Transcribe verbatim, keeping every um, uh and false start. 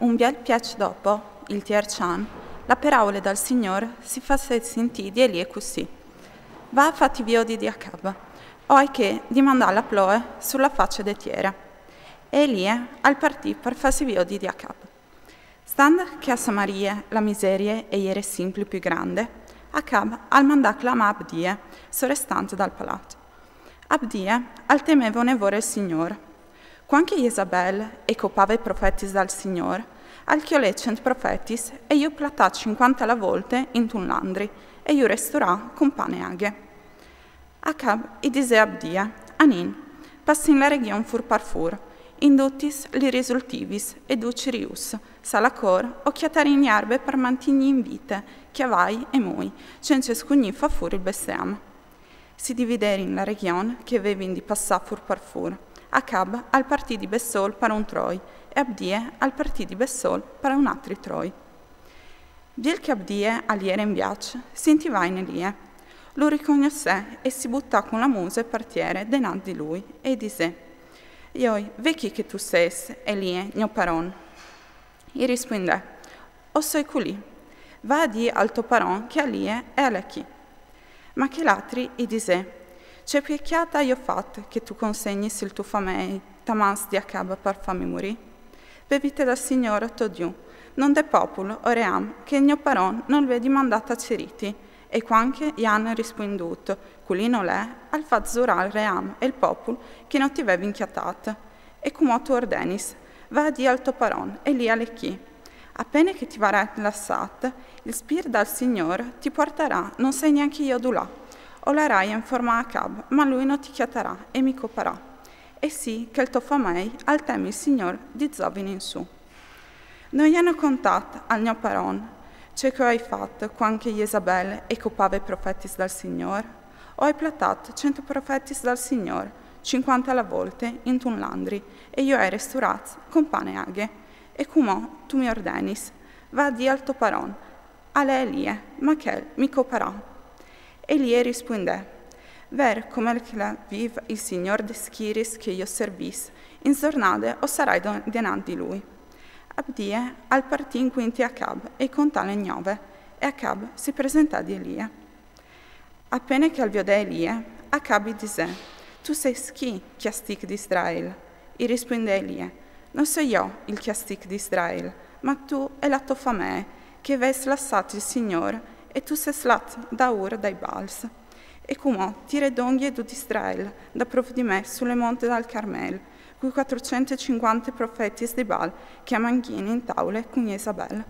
Un biel piec dopo, il tierç an, la peraule dal Signôr si fasè sintî di Elie cussì: Va a fâti viodi di Acab, o ai chê di mandâ la ploe su la face de tiere. E Elie al partì par fâsi viodi di Acab. Stant che a Samarie la miserie e jere simpri plui grande, Acab al mandà clamâ Abdie, sorestant dal palat. Abdie al temeve une vore il Signôr. Cuant che Jezabel e copave i profetis dal Signôr, al cjolè cent profetis e ju platà cincuante a la volte intun landri e ju resturà cun pan e aghe. Acab i disè a Abdie: Anìn, passìn la regjon fûr par fûr, in dutis lis risultivis e ducj i rius, se al à cûr, o cjatarìn jarbe par mantignî in vite cjavai e mui, cence scugnî fâ fûr il bestiam. Si dividerin la regjon che vevin di passâ fûr par fûr. Acab al partì di bessôl par un troi e Abdie al partì di bessôl par un altri troi. Biel che Abdie al jere in viaç, sintì va in Elie. Lu ricognossè e si butà cun la muse par tiere denant di lui e i disè: Joi, ve chi che tu sês, Elie, gno paron. I rispuindè: O soi culì. Va a dî al to paron che Elie al è chi. Ma chel altri i disè: Ce piecjât aio fat che tu consegnis il to famei ta mans di Acab par fâmi murî? Pe vite dal Signôr to Diu, non dè popul o ream che il gno paron nol vedi mandât a cirîti. E cuant che i àn rispuindût: Culì nol è, al fat zurâ il ream e il popul che no ti vevin cjatât. E cumò tu ordenis: Va a dî al to paron, Elie al è chi. A pene che ti varà lassât, il Spirt dal Signôr ti puartarà non sai nancje jo dulà. O larai a informâ Acab, ma lui no ti cjatarà e mi coparà. E sì che il to famei al temi il Signôr di zovin in sù. No i àn contât al gno paron ce che o ai fat cuant che Jezabel e copave i profetis dal Signôr? O ai platât cent profetis dal Signôr, cincuante a la volte, intun landri, e ju ai resturâts cun pan e aghe. E cumò tu mi ordenis: Va a dî al to paron, al è Elie, ma chel mi coparà. Elie i rispuindè: Ver, come che al vîf il Signôr des schiriis che jo servìs, in zornade o sarai denant di lui. Abdie al partì incuintri Acab e i contà le gnove, e Acab si presentà di Elie. A pene che al viodè Elie, Acab i disè: Tu sês chi, cjastic di Israel? I rispuindè Elie: No soi jo il cjastic di Israel, ma tu e la to famee, che vês lassât il Signôr e tu sês lâts daûr dai Bals. E cumò tire dongje dut Israel dapruf di me sul monte dal Carmel, cui cuatrocent e cincuante profetis di Bal che a mangjìn in taule cun Jezabel.